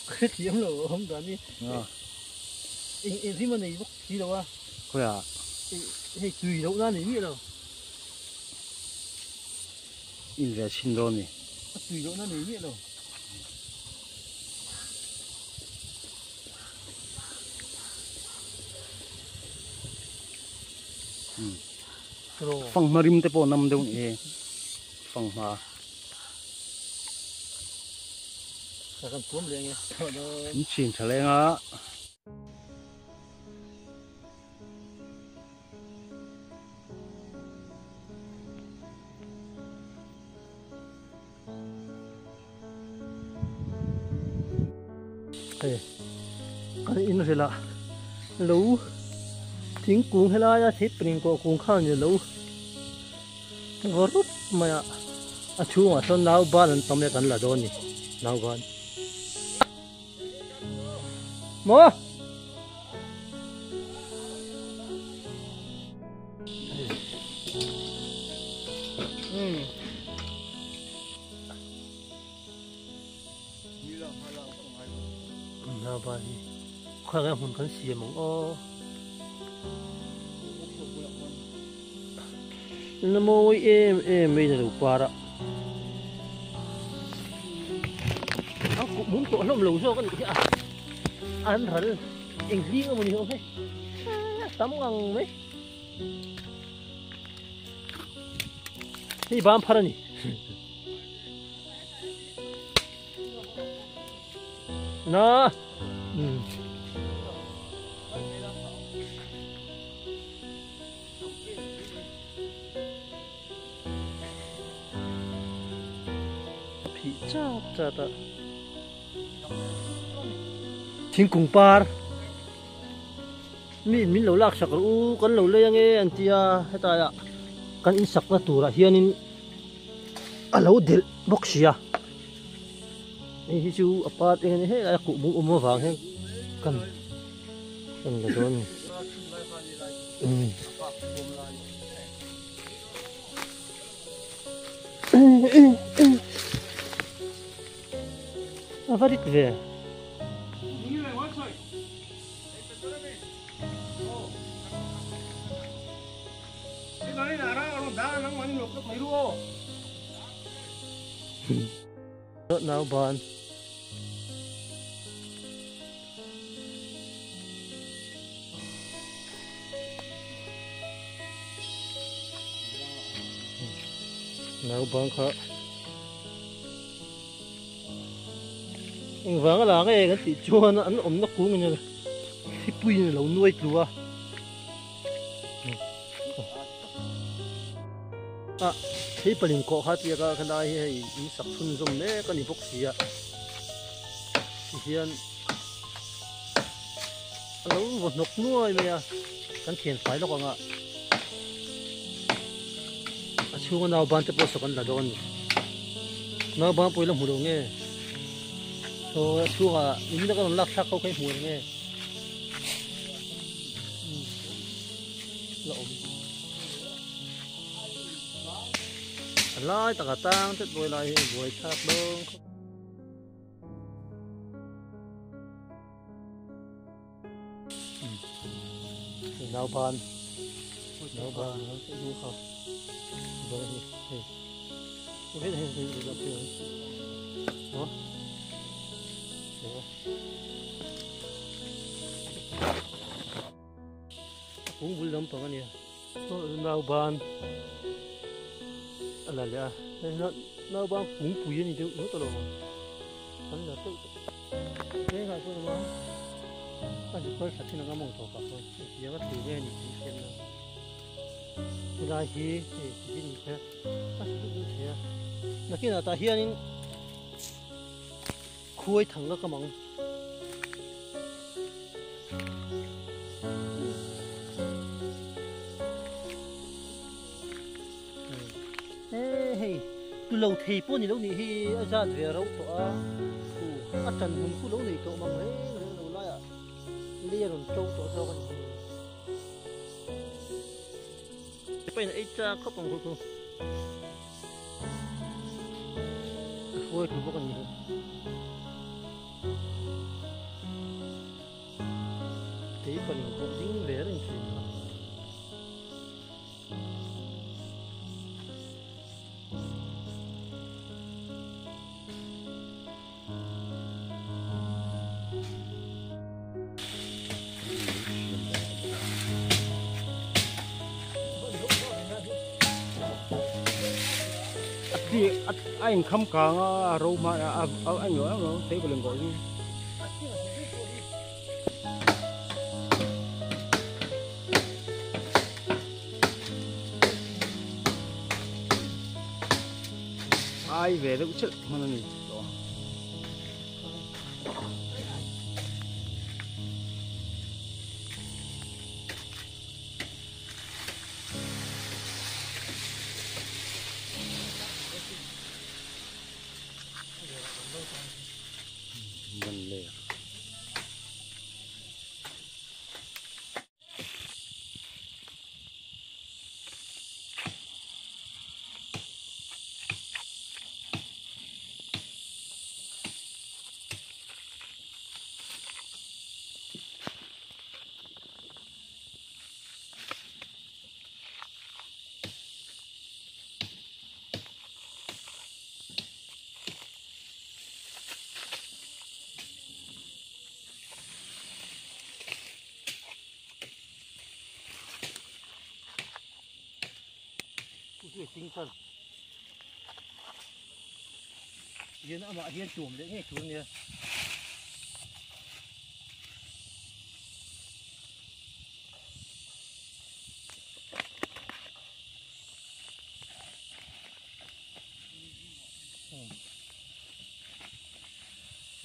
Ka hrethiam lo a awm dan hi. Eng eng hlim a nei bawk si lo a. Khawiah? Hei tui loh na nei miah lo. In ve chhin dawn ni. A tui loh na nei miah lo. Fanghma rim te pawh nam deuh ni e. Fanghma. An chhin tha leng a. Hei kan in hril ah lo thingkung helai a thei pring kawh kung khan ni lo vaw rup mai a a chhungah sawn nau ban an tam e kan la dawn ni nau ban maw. Khawnge hmun kan siam ang aw. Na mawi em em mai na lo par a. A kuh mum tawh hlawm lo zawk a nih hi a. An ral eng hling emaw ni awm hei. Tam ngang mai. Hei bam phar a ni. Na. Phih chat chat a. Thingkung par. Mi in min lo lak sak rawh u kan lo lei ange an ti a hetlai ah kan in sakna turah hianin a lo delh bawk si a hei hi chu a part eng emaw helai a kuh bung awm avang hian kan kan la dawn a ni umm. A va rit ve. Nau ban. Nau ban kha. Engvang a la nge kan tih chuan an awmna kung in thlipui in a lo nuai tlu a. A thei paling kawh kha tia ka khalai hi hei in sak chhunzawm mek a ni bawk si a tihian a lo vaw hnawk nuai mai a kan thian fai lawk ang a a chhunga nauban te pawh saw kan la dawn a ni nauban pawh i la hmu lo nge saw a chhungah in a rawn lak thlak ho kha i hmu ang nge. La awm a lai takah tang tlat buai lai hi buai thlak dawn khawp nau ban nau ban nau kha hei hei hei hei hei hei A kung bul lampang a nia nau ban a la leh a hei nau ban kungpui a ni deuh ngawt alawm an la teuh tawh vengah chuan a awm a a zipar tha thin ang a mawng tawp ah chuan engtiang a tlu nge a ni tih hriat nan helai hi hei ti hi a ni thei a a si deuh deuh thei a nakinah tah hianin Khuai thang ka kam ang. Hei tu lo thei pawh ni lo nih hi a zat ve rauh tawh a khu a tan hmun khu lo nei tawh mang reng reng lo laiah lei a rawn to tawh zawk a ni hi. Pain a ei chak khawp ang khu khu. A hruai thu bawk a ni hi. Teipanin pawh ding ve reng thin kha. A inkham kang a a ro hma a a a englo englo table in kawh chu. Ai ve deuh chelh hman a ni tawh a. Ban ler. Hian amah hian tuam leh ngei tur ania.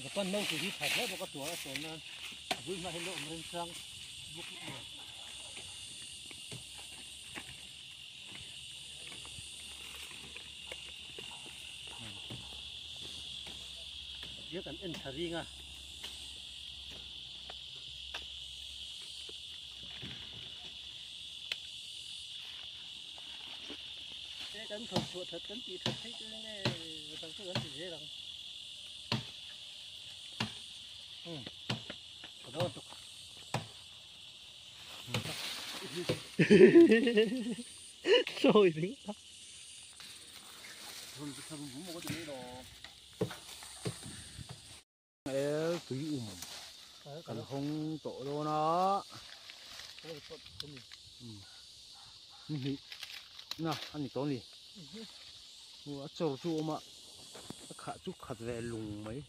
Japan no chu hi tha hle bawk a tuar a chuan nan a bul hma hian lo awm remchang bawk a ni. Dia kan en tha ring a. Kan thawk chhuah that kan tih that theih chu enge dang chu kan ti zel ang. Hmm. Ka dawn tuk. Sawi ding tak. El tui um kan hawng tawh dawn a. Ni hnih na a ni tawh a ni. A chawr chu a awm a, a khah chu khat ve lung mai.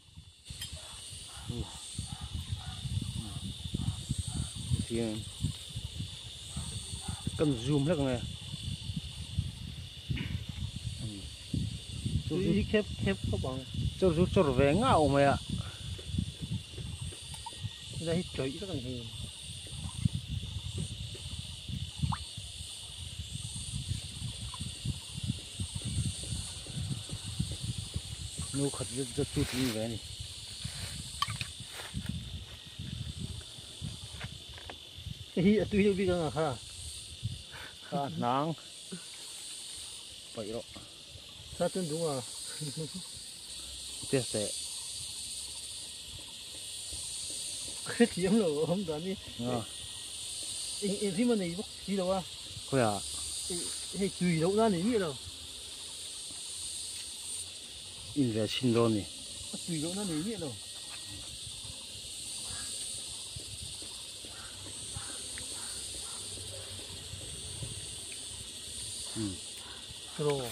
Kan zoom hlek ang e. Tui khep khep khawp ang. Chawr chu chawr ve ngah awm mai a. Helai hi tawih vek a ni hei. Nu khat zet zet chu tling ve a ni. Hei hi a tui deuh bik ang a kha. Kha hnang paih rawh. Sa chuan dung a. Test teh. Hrethiam lo awm dan hi. Eng eng hlim a nei bawk si lo a. Khawiah? Hei tui loh na nei miah lo. In ve chhin dawn ni. A tui loh na nei miah lo.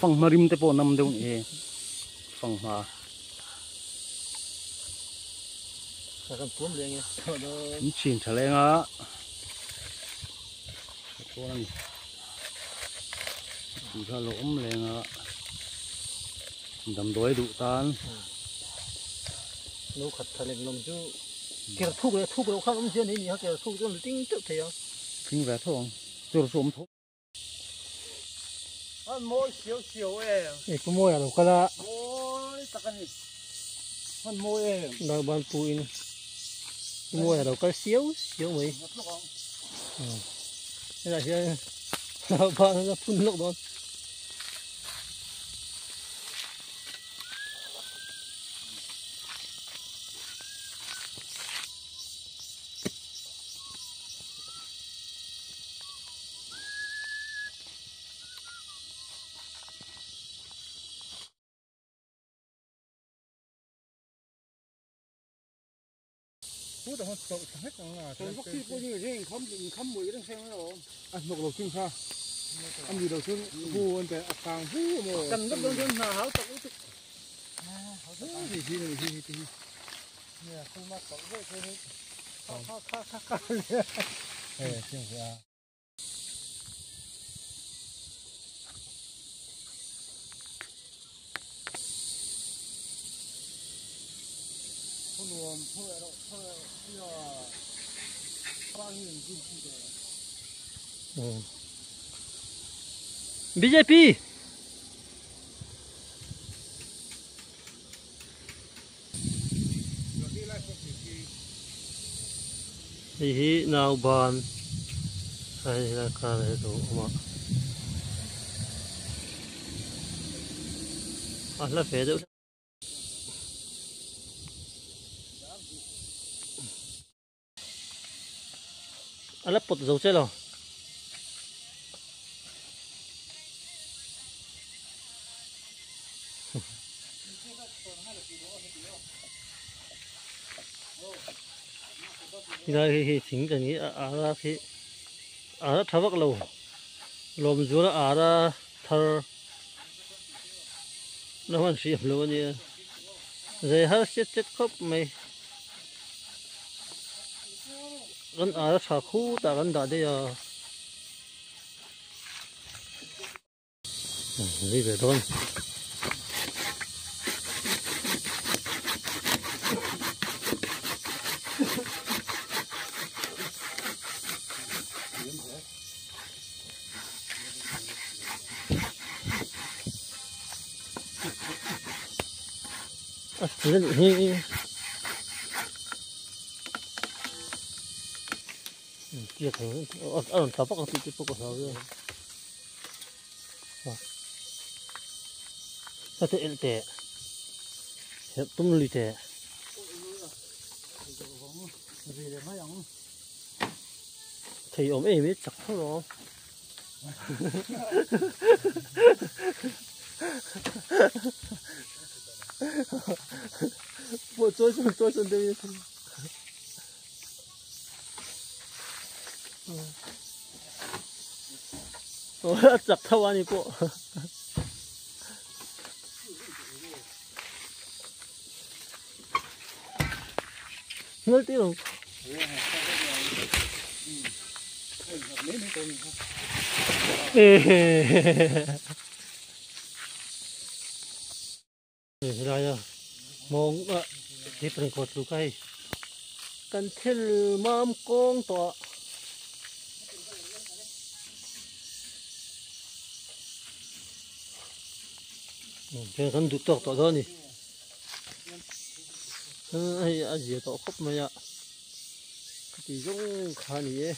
Fanghma rim te pawh nam deuh ni e. Fanghma. An chhin tha leng a. Chuan a ni. Tih kha a lo awm leng a. Damdawi duh tan. No khat tha leng lawm chu ker thuk leh thuk loh khan awm zia nei ni a ker thuk chuan ting teuh thei a. Thing ve tho ang. Chur chu awm tho. An mawi siau siau em. Ei pu mawi a lo kal a. Mawi tak a ni. An mawi em. Darban pu in pu mawi a lo kal siau siau mai. Helai hian ban a phun lawk dawn. BJP hei hi nauban a hei helai khan a lo awm a a hla ve deuh a la pawt zo che lo. Helai hi hei thing kan hi a ara khi ara tha vak lo lawm zual a ara thar na huan hriam lo a nia zai har set set khawp mai. Kan ara tha khutah kan dah daih a. Zui ve dawn. A thil a nih hi. Tiak a rawn tla vak ang tih te pawh ka hlau vel. A te elh teh herh tum lui teh. Thei awm em i chak tho lo. Pawh chawi sawn chawi sawn deuh in a chak tho a ni pawh. Ngol ti lo. Helai a mawng a tip reng kawt luka hei kan thil mam kawng tawh a. Kan duh tawk tawh dawn a ni. Hei a zia tawh khawp mai a khati zawng kha a ni e.